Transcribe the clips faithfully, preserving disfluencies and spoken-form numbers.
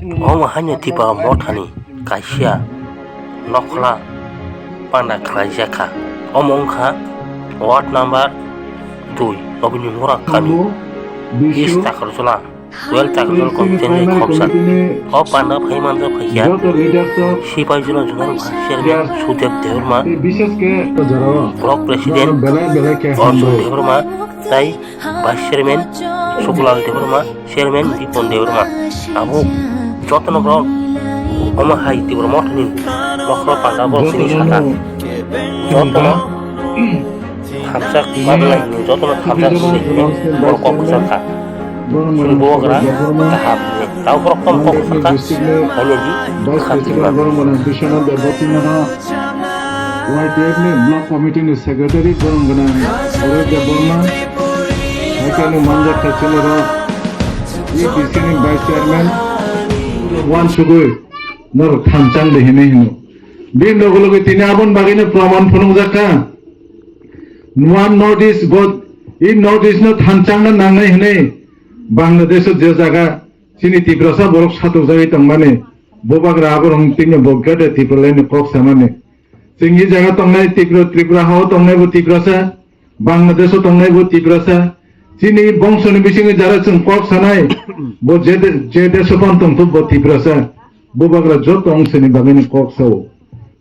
Omo haino Tipra Mothani kaisa nokhla panda khlaijak kha. Omo wngkha ward number dui, Nobini Mura kami, East Takarjala, twelve Takarjala constituency khoksa. O panda phai manjak phaikha Sipaijala Zonal Vice Chairman Sudeb Debbarma, Block President Arjun Debbarma, tai Vice Chairman Suklal Debbarma, Chairman Dipon Debbarma, abo jotono borok omo hai Tipra Mothani nokhla panda borok sini saka. Jotono thamsa bagwi lai hwnwi, jotono thamsa hwnwi borok kok kwchang kha. Chwng bubagra kaham hwnwi. Tamo borok tamo kok kwchang kha, hwnwi di kaham tongma. Y T F ni Block Committee ni Secretary borok gwnang Bharat Debbarma, haikhe ani manjak kha chini rok A P C ni Vice Chairman wansugwi norok thamchang de hinwi hino. Bini loge loge tini aboni bagwino proman phunukjak kha. Nuan North East bo, i North East no thamchangna nangnai hinwi Bangladesh o je jaga chini Tiprasa borok satokjagwi tongmani, bubagra aborok tini bo gate Tipraland ni kok samani. Chwng i jaga tongnai Tripura, Tripura hao tongnai bo Tiprasa, Bangladesh o tongnai bo Tiprasa. Chini bongso ni bisingo jara chwng kok sanai, bo je de-, je desh o phano tongthok bo Tiprasa. Bubagra joto wng sini bagwino kok sao.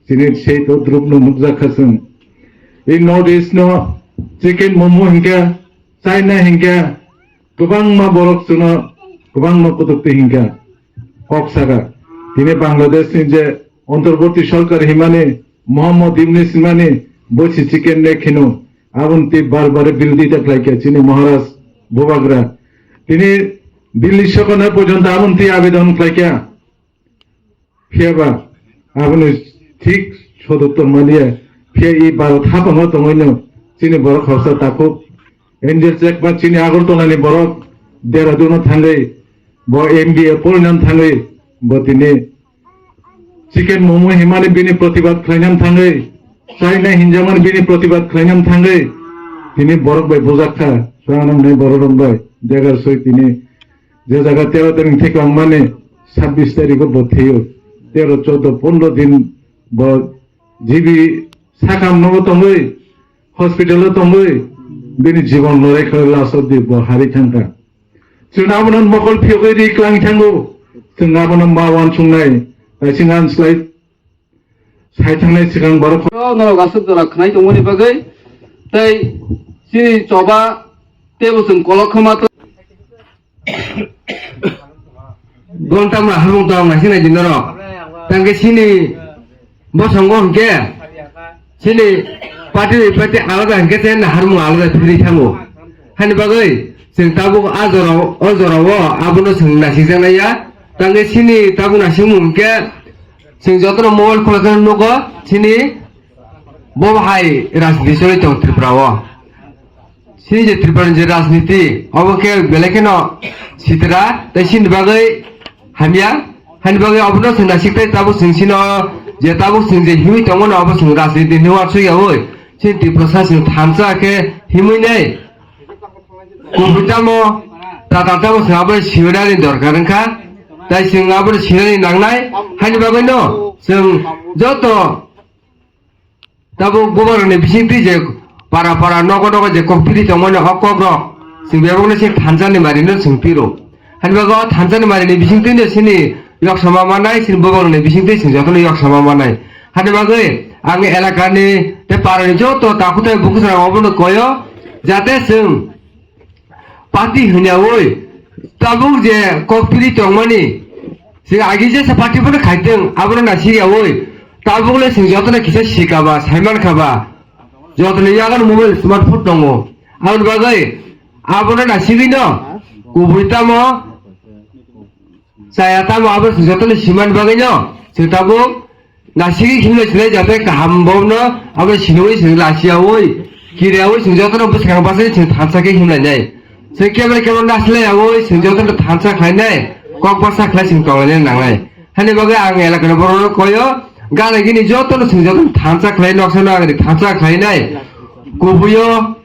Chini sei to drupno nukjak kha chwng. I North East no chicken momo hinkhe, China hinkhe, kwbangma borok chwngno kwbangma kutuk twi hinkha, kok saka. Tini Bangladesh ni je Antarborti Sorkar himani Mohammad Yunus himani bo si chicken ne kheno aboni twi bar bar birodita khlaikha chini Maharaj Bubagra. Tini Delhi sokona porjonto aboni twi abedon khlaikha. Phiya ba, aboni thik sodok tongmani ya. Phiya i Bharat haphango tongwino chini borok khoroksa takhuk. Angel Chakma chini Agartala ni borok Dehradun o thangwi, bo M B A porinani thangwi, bo tini chicken momo himani bini protibad khlainani thangwi, China hinjamani bini protibad khlainani thangwi, tini borok bai bujak kha, chwng nang nai borok rok bai, jaga soi tini je jaga tero tarik thik langmani, sabbish tarik o bo thio, tero, choudo, pondro din bo G B sakam nogo tongwi, hospital o tongwi, bini jibon lorai khlai last o di bo hari thangkha. Chwng abono mokol phiyogwi ri klang thango, chwng abono ma uansuknai, kaisa ngan slai. Sai thangnai swkang borok kho- Norok aswk jora khwnai tongmani bagwi tei chini choba teibo chwng kolok khama to. Gontamra harmung tong nai sinai di norok. Tangke chini bosongo hwnkhe chini party bai party alada hwnkhe tei na harmung alada philwi thango. Hani bagwi chwng tabuk a jora o, o jora o abono chwng nasikjaknai ya. Tangke chini tabuk nasikmung hwnkhe Chwng jotono mobile khulakhe nugo, chini bo hai rajniti choli tong Tripura o. Chini je Tripura ni je rajniti, obo khe belai kheno sitra, tei chini bagwi hamya. Hani bagwi obono chwng naisik tei tabuk chwng chino je tabuk chwng je himwi tongmano obo chwng rajniti hinwi uansuk yaui. Chini Tiprasa chwng thansa khe himwi nai. Kubui tamo, tatal tamo chwng abo sinani dorkar wngkha, tai chwng abo sinani nangnai, haini bagwino chwng joto tabuk bubagrani bisingtwi je para para nogo nogo je kok phiri tongmani o kokrok chwng bebakno se thansani marino chwng piro. Hani bagwi o thansani marini bisingtwino chini yok sama manai, chini bubagrani bisingtwi chwng jotono yok sama manai. Hani bagwi ang elakani tei parani joto takhuk tei bukhuk rok obono koyo, jate chwng party hwnyaui tabuk je kok phiri tongmani, chwng agi jesa party bono khaitwng, abono naisik yaui tabuk le chwng jotono kisa sikaba, saiman khaba, jotono yago mobile, smartphone tongo. Aboni bagwi abono naisigwino kubui tamo chaya tamo abo chwng jotono simani bagwino chwng tabuk naisingwi himlai sinai jate kaham bono abo sinwi chwng lasiyaui kiriyaui chwng jotono bwskango bachai chwng thansa khe himlainai. Chwng kebra kebra nasilaiyaui chwng jotono thansa khlainai, kok basa khlai chwng tonglaina nangnai. Hani bagwi ang elakani borokno koyo, gana gini jotono chwng jotono thansa khlai, noksano agani thansa khlainai. Kubuio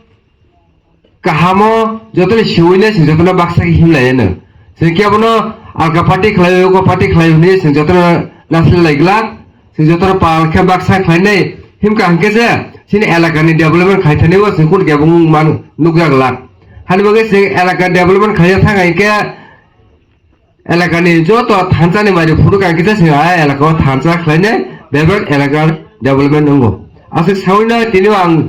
kahamo jotoni siwinai se jotoni baksa khe himlai eno. Se kebono alka party khlai, oko party khlai hwnwi chwng jotono nasilai glak, chwng jotono pal khe baksa khlainai himkha hwnkhe se chini elakani development khaithani o chwng kun kebong man nukjak glak. Hani bagwi chwng elaka development khaina thang hai khe elakani joto thansa ni mari phuru kang kisa se a elaka o thansa khlainai bebak elaka development wngo. Aswk sawi no tini ang